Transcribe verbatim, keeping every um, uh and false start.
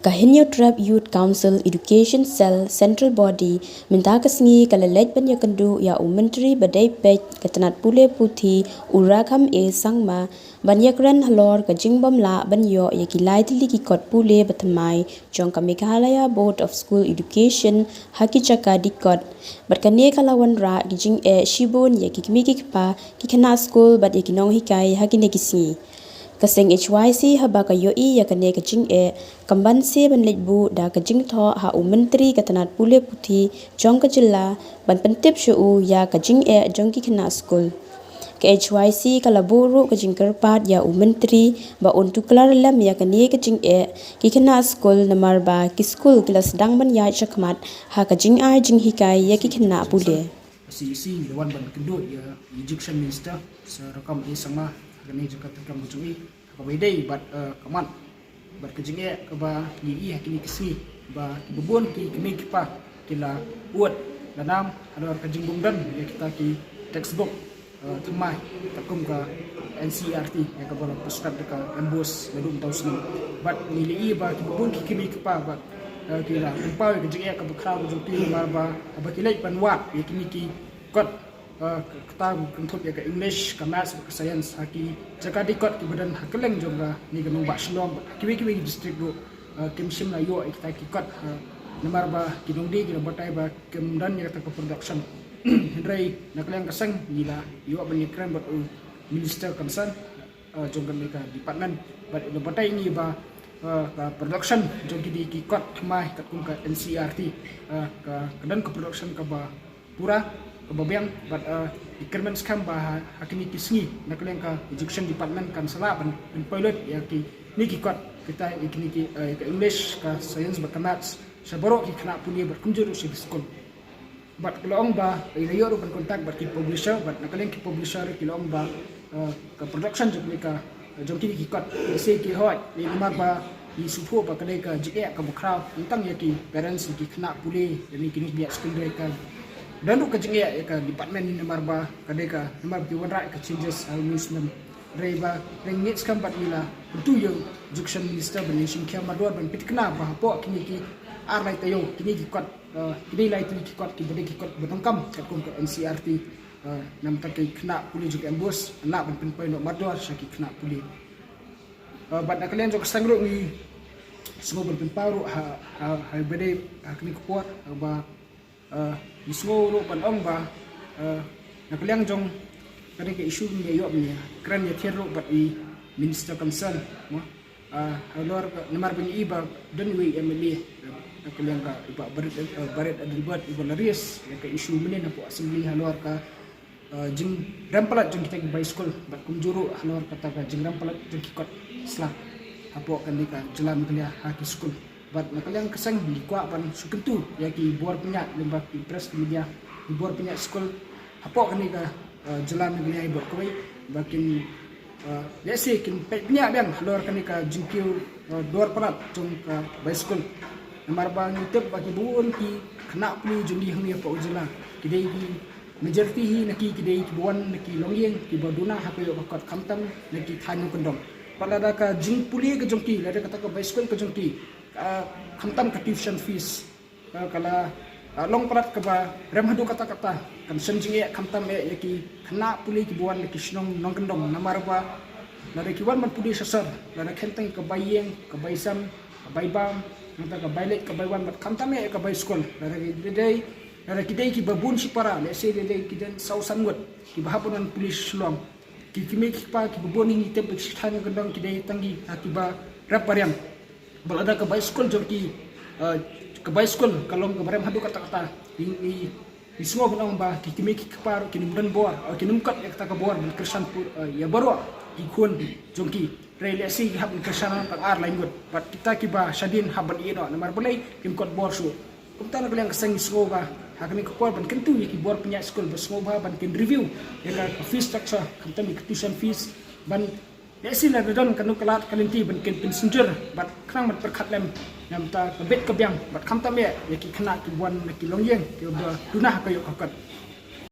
Ka Hynñiewtrep Youth Council Education Cell Central Body mynta ka sngi ka la leit ban ïakynduh ïa u Myntri ba dei peit ka tnat pule puthi, u Ragham A Sangma, ban ïakren halor ka jingbym lah ban ïoh ïa ki lai tylli ki kot pule ba thymmai jong ka Meghalaya Board of School Education ha ki jaka dikot. Bad kane ka la wanrah ki jingeh shibun ïa ki kmie ki kpa, ki khynnah skul bad ïa ki nonghikai ha kine ki sngi. Ka seng H Y C haba ka ïohi ïa kane ka jingeh, kam banse ban leit buh da ka jingthoh ha u Myntri ka tnat pule puthi jong ka jylla ban pyntip sha u ïa ka jingeh jong ki khynnah skul. Ka H Y C ka la buh ruh ka jingkyrpad ïa u Myntri ba un tuklar lem ïa kane ka jingeh ki khynnah skul, namar ba ki skul ki la sdang ban ïaid shakhmat ha ka jingai jinghikai ïa ki khynnah pule. C E C ngi la wan ban kynduh ïa Education Minister Sir Ragham A Sangma ha kane ka jaka treikam ka jong i, ha kaba ïadei bad, eh, ka mat bad ka jingeh kaba ngi i ha kine ki sngi ba kiba bun ki kmie ki kpa ki la ud la nam halor ka jingbym don ïa kita ki textbook, eh, thymmai katkum ka N C E R T ïa kaba la prescribe da ka MBOSE naduh mynta u snem. Bad ngi la i ba kiba bun ki kmie ki kpa bad, eh, ki la pynpaw ïa ka jingeh kaba khraw ka jong ki namar ba haba ki leit ban wad ïa kine ki kot, eh, kata kynthup ïa ka English, ka Maths bad ka Science ha ki jaka dikot kiba don ha kylleng jong kane ka nongbah Shillong bad ha kiwei kiwei ki district ruh, eh, kim shym la ïoh ïa kita ki kot, eh, namar ba ki nongdie ki la batai ba kim don ïa kata ka production. Hynrei na ka liang ka seng ngi la ïoh ban ïakren bad u Minister concern, eh, jong kane ka department bad i la batai ïa ngi ba, eh, ka production jong kine ki kot thymmai katkum ka N C E R T, eh, ka, ka don ka production kaba pura, kaba biang bad, eh, i kyrmen skhem ba ha, ha kine ki sngi na ka liang ka Education Department kan sa lah ban, ban pilot ïa kine ki kot kita, ïa kine ki, eh, ïa ka English, ka Science bad ka Maths sha baroh ki khynnah pule bad kumjuh ruh sha ki skul. Bad ki la ong ba i la ïoh ruh ban contact bad ki publisher bad na ka liang ki publisher ki la ong ba, eh, ka production jong kine ka, jong kine ki kot, lehse ki hoi, lehse namar ba ngi sngewthuh ba ka dei ka jingeh kaba khraw tang ïa ki parents ki khynnah pule, ïa ki nongpynïaid skul. Ka don ruh ka jingeh ïa ka department namar ba ka dei ka, namar ba ki wanrah ïa ka changes ha u snem. Hynrei ba ngi ngeit skhem bad ngi la kyntu ïa u Education Minister ban ïashim khia mardor ban pynthikna ba hapoh kine ki ar lai taïew kine ki kot, eh, kine lai tylli ki kot kiba dei ki kot ba donkam katkum ka N C E R T, eh, namar ba ki khynnah pule jong ka MBOSE lah ban pynpoi noh mardor sha ki khynnah pule. Eh, bad na ka liang jong ka seng ruh ngi sngew ban pynpaw ruh ha, ha, ha ba dei ha kane ka por, eh, ba, eh, ngi sngew ruh ban ong ba, eh, na ka liang jong kane ka issue ngi ïoh ban ïakren ïathied ruh bad i Minister concern, mo. Ah, halor ka, namar ba ngi i ba don iwei i M L A, eh, na ka liang ka i Bah Barit, eh, Barit Adelbert i ba la raise ïa ka issue mynne napoh Assembly halor ka, eh, jingrem palat jong kita ki bai skul bad kumjuh ruh halor kata ka jingrem palat jong ki kot sla hapoh kane ka jylla Meghalaya ha ki skul. Bad na ka liang ka seng ngi kwah ban shu kyntu ïa ki bor pynïaid lyngba ki press media, ki bor pynïaid skul hapoh kane ka, eh, jylla Meghalaya bad kawei ba kin, eh, lehse kin peit bniah biang halor kane ka jingkiew, eh, dor palat jong ka bai skul. Namar ba ngi tip ba ki bun ki khynnah pule jong ngi hangne hapoh jylla ki dei ki majority hi na ki, ki dei kiba wan na ki longïing kiba duna ha ka ïoh ka kot khamtam na ki thaiñ nongkyndong. Bad lada ka jingpule ka jong ki, lada kata ka bai skul ka jong ki, ah, khamtam ka tuition fees, ah, ka la, ah, long palat kaba rem haduh katta katta, kan shem jingeh khamtam eh ïa ki khynnah pule kiba wan na ki shnong nongkyndong namar ba lada ki wan ban pule sha sor, lada khein tang ka bai ïing, ka bai sem, ka bai bam, nangta ka bai leit ka bai wan bad khamtam eh ka bai skul, lada ki dei, lada ki dei kiba bun shipara, lehse dei dei ki don saw san ngut kiba hap ban pule sha Shillong. Ki kmie ki kpa kiba bun hi ngi tip ba ki sha thaiñ nongkyndong ki dei tang ki, ah, kiba rep ba riang. Bad lada ka bai skul jong ki, eh, ka bai skul ka long kaba rem haduh katta katta, ngi, ngi, ngi sngew ban ong ba ki kmie ki kpa ruh kin ym don bor, eh, kin ym kot ïa kata ka bor ban kyrshan pur, eh, ïa baroh ki khun jong ki. Hynrei lehse ki hap ban kyrshan tang ar lai ngut bad kita kiba shadien hap ban ïeh noh namar balei kim kot bor shuh. Kumta na ka liang ka seng ngi sngew ba ha kane ka por ban kyntu ïa ki bor pynïaid skul ba sngewbha ban kin review ïa ka, ka fees structure, khamtam ïa ka tuition fees, ban lehse lada don kano ka lad ka lynti ban kin pynsynjur bad khnang ban pyrkhat lem namar ka bit ka biang bad khamtam eh ïa ki khynnah kiba wan na ki longïing kiba duna ha ka ïoh ka kot.